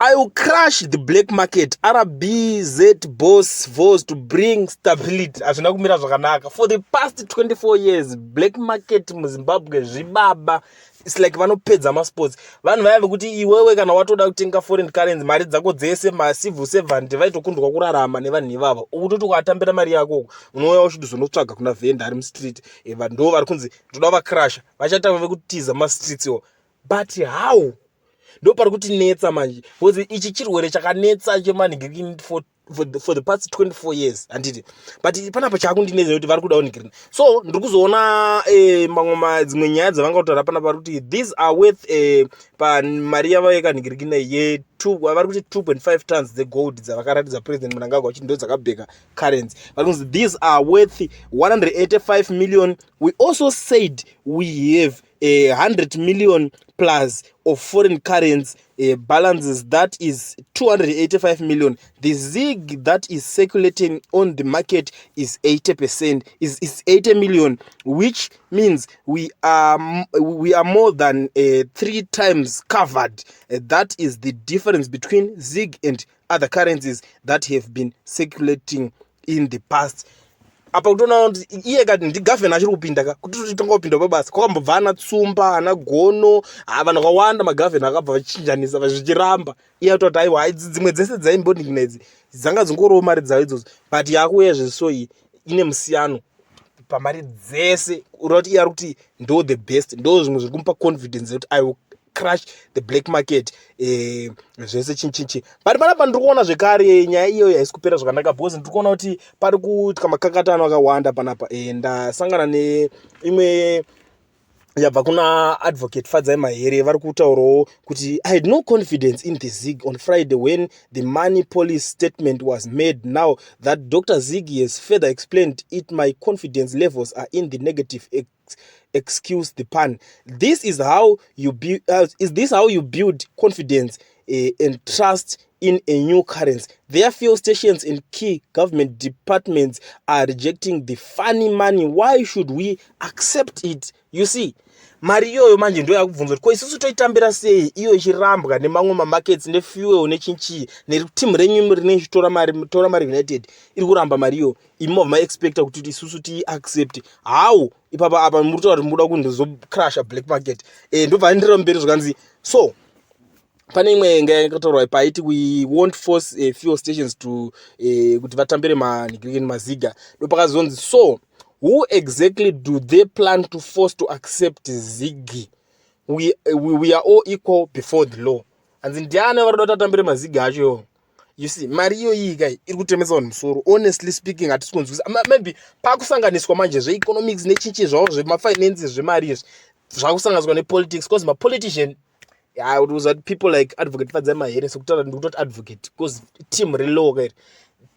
"I will crush the black market." RBZ boss vows to bring stability. Hazvina kumira zvakanaka. For the past 24 years, black market muZimbabwe, zvibaba, it's like vanopedza masports. Vanhu vaya vekuti iwewe kana watoda kutenga foreign currency, mari dzako dzese, macivil servant vaitokundwa kurarama nevanhu ivava. Ukutoti ukatambira mari yako, unouya uchizonotsvaga kuna vendor ari mustreet. Vanhu ndo vari kunzi toda vacrasha, vachatanga vekutiza mastreets iwo. But how? Ndo pari kutinetsa manje, because ichi chirwere chakanetsa chemanhingirikini for the past 24 years, handiti? But panapa chaakundinetsa kuti vari kuda kunhingirina. So ndiri kuzoona mamwe dzimwe nyaya dzavanga kutaura panapa. Vari kuti these are worth, pamari yavo yekanhingirikina ye vari kuti 2.5 tons dzegold dzavakaratidza President Mnangagwa vachiti ndo dzakabheka currency. Vari kunzi these are worth 185 million. "We also said we have a 100 million plus of foreign currency balances. That is 285 million. The ZiG that is circulating on the market is 80%, is 80 million, which means we are more than three times covered. That is the difference between ZiG and other currencies that have been circulating in the past." Apa kutoona kuti iye kati ndigavhena achiri kupinda ka, kuti totanga kupinda pabasa kwakambobva ana Tsumba, ana Gono, vanhu vakawanda, magavhena akabva vachinjanisa zvichiramba. Iye atoti aiwa, idzi dzimwe dzese dzaimboningina idzi dzanga dzingoriwo mari dzavo idzodzo, but yakuuya zveso iyi ine musiyano pamari dzese. Ureva kuti iye ari kuti ndo the best, ndo zvimwe zviri kumupa confidence yekuti "I will crush the black market", zvese chinchinchi. But panapa ndiri kuona zvekare nyaya iyoyo haisi kupera zvakanaka, because ndiri kuona kuti pari kuitika makakatano akawanda panapa. Ndasangana neimwe yabva kuna Advocate Fadzai Mahere. Vari kutaurawo kuti, "I had no confidence in the ZiG on Friday when the money policy statement was made. Now that Dr Zig has further explained it, my confidence levels are in the negative, excuse the pun. This is how you build is this how you build confidence and trust in a new currency? Their fuel stations and key government departments are rejecting the funny money. Why should we accept it?" You see, mari iyoyo manje ndo yakubvunza kuti ko isusu toitambira sei iyo ichirambwa nemamwe mamarkets, nefuel, nechinchii, netimu renyu rine ichitora mari, Tora Mari United iri kuramba mari iyo. Imi mabva maexpecta kuti isusu tiiaccept how? Ipapa apa muri kutaura kuti muda kundozocrasha black market. Ndobva aenderera mberi zvakanzi, so pane imwe nga yakataurwa paiti "We won't force fuel stations to kuti vatambire manhingirikeni maziga." Ndopakazonzi, "So who exactly do they plan to force to accept ZiG? We are all equal before the law." Hanzi ndiani vari kuda kuti atambire maziga acho iwo? You see, mari iyoyi kai iri kutemesa vanhu musoro. Honestly speaking, hatisi kunzwisa. Maybe pakusanganiswa manje zveeconomics nechinchi zvavo, zvemafinance, zvemari izvi zvakusanganiswa nepolitics, because mapolitician, yeah, people like Advocate Fadzai Mahere, sekutaura ndikutoti advocate because team relaw kairi,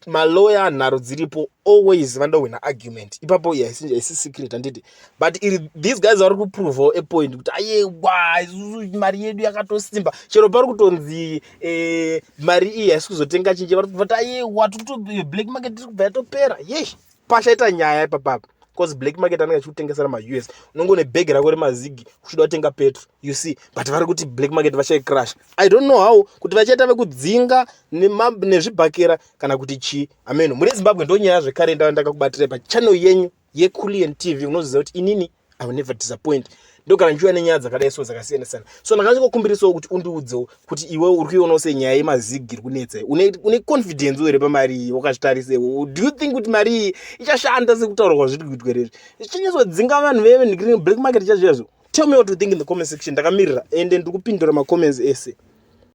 maloya, nharo dziripo, always vanoda kuwina argument ipapo. Haisi secret, handiti? But iri these guys vari kuprova a point kuti ayewa, isusu mari yedu yakatosimba. Chero pari kutonzi mari iyi haisi kuzotenga chinji, vari kubva ayewa, black market iri kubva yatopera. Yesh, pachaita nyaya ipapapa, because black market anenge achikutengesera maUS. Unonge une bhegi rako remazigi uchida kutenga petro, you see? But vari kuti black market vachaicrash. I don't know how, kuti vachaita vekudzinga nezvibhakera kana kuti chii, ameno. Muri Zimbabwe, ndo nyaya zvekare ndava ndakakubatirai pachannel yenyu yeCulian TV. Unoziva kuti inini I will never disappoint. Ndogara ndichiuya nenyaya dzakadai so dzakasiyana siyana. So ndakandingokumbirisawo kuti undiudzewo kuti iwe uri kuionawo sei nyaya yemazigi iri kunetsa. Une confidence here pamari iyi? Wakazvitarise, do you think kuti mari iyi ichashanda sekutaurwa kwazviri kuitwa here? Izvi ichinyatsodzinga vanhu veve black market chaizvo? Tell me what you think in the comment section. Ndakamirira ende ndiri kupindura macomments ese.